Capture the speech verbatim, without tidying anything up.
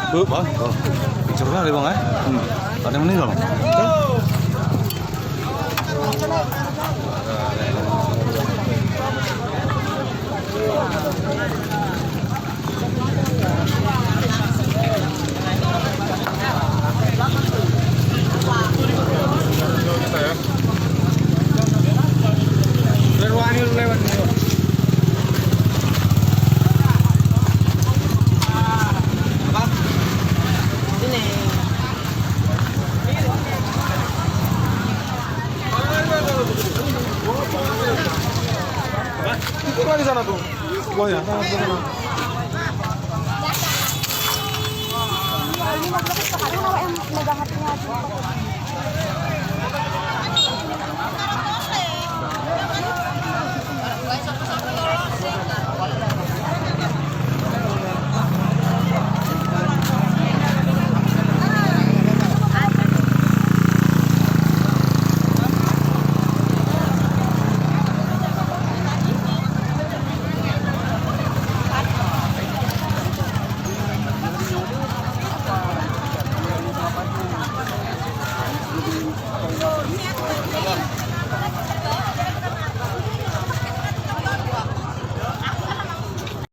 Beuh, bah. Oh. Picture lah, Bang, eh? Hmm. Ada yang meninggal, Bang? Itu kan di sana tuh. Wah, ya. Sana, sana.